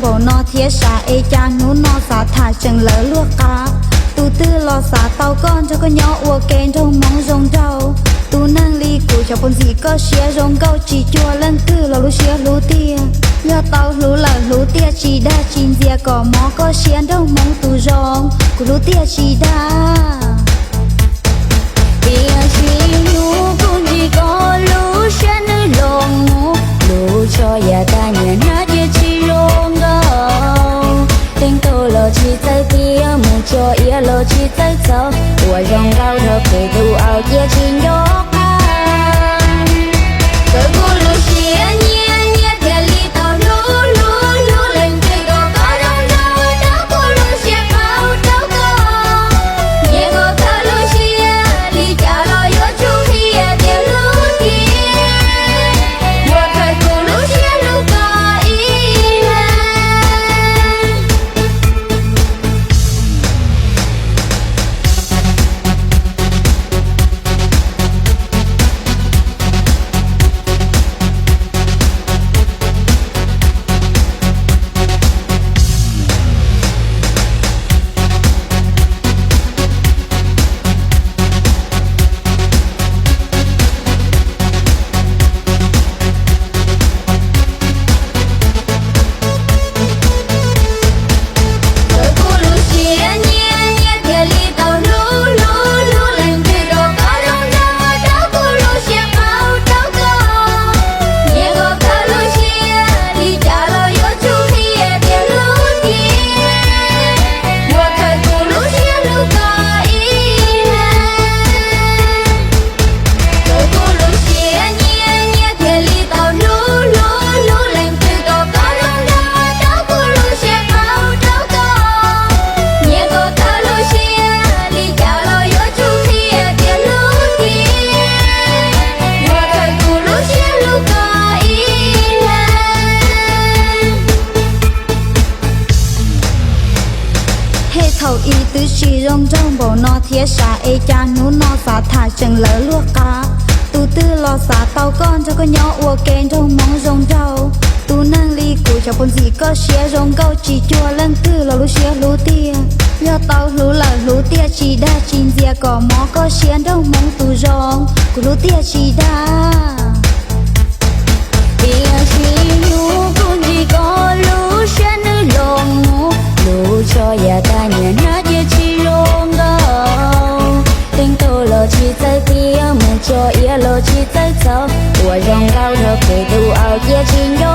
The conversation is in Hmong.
npaum no thiab sav es cas hnub no xav tham tseem lawv luag qab. Tus twg los xav tau koj nrog koj nyob ua ke nrog hmoov zoo nraug. Tus neeg li kuv xyov puas ntxim koj siab zoo nkauj tsis cuag leej twg los lub siab hlub tiag. Yog tau hlub lawm hlub tiag tsis dag tsis ntxias kom mob koj siab nraug hmoov tus zoo. Kuv hlub tiag tsis dag. Tiam sis hnub kuv ntsib koj lub siab nws los mus, lub tsho yav tag nyias hnab cia tsis zoo nkauj. Teev taug los tsis txawj tiav, mus tso iav los tsis txawj txaus, ua zoo nkauj rau pem tus aub cia tsis nco qab. Kawg kuv lub siab nyiam nyiam thiaj li tau hlub hlub hlub leej twg kom koj zoo nraug rau kuv lub siab qaug rau koj. Nyias nkaus kawg lub siab li cas los yuav tsum qhia tias hlub tiag, yuav khaws kuv lub siab hlub koj ib leeg. Kawg kuv lub siab nyiam nyiam thiaj li tau hlub hlub hlub leej twg kom koj zoo nraug rau kuv lub siab qaug rau koj. Nyias nkaus kawg lub siab li cas los yuav tsum qhia tias hlub tiag, yuav khaws kuv lub siab hlub koj ib leeg. Kawg kuv lub siab nyiam nyiam thiaj li tau hlub hlub hlub leej twg kom koj zoo nraug rau kuv lub siab qaug rau koj. Nyias nkaus kawg lub siab li cas los yuav tsum qhia tias hlub tiag, yuav khaws kuv lub siab hlub koj ib leeg. Hej thaum i twb tsis zoo nraug npaum no thiab sav es cas hnub no xav tham tseem lawv luag qab. Tus twg los xav tau koj nrog koj nyob ua ke nraug hmoov zoo nraug. Tus neeg li kuv xyov puas ntxim koj siab zoo nkauj tsis cuag leej twg los lub siab hlub tiag. Yog tau hlub lawm hlub tiag tsis dag tsis ntxias kom mob koj siab nraug hmoov tus zoo. Kuv hlub tiag tsis dag. Tiam sis hnub kuv ntsib koj lub siab nws los mus, lub tsho yav tag nyias hnab cia tsis zoo nkauj. Teev taug los tsis txawj tiav, mus tso iav los tsis txawj txaus, ua zoo nkauj rau pem tus aub cia tsis nco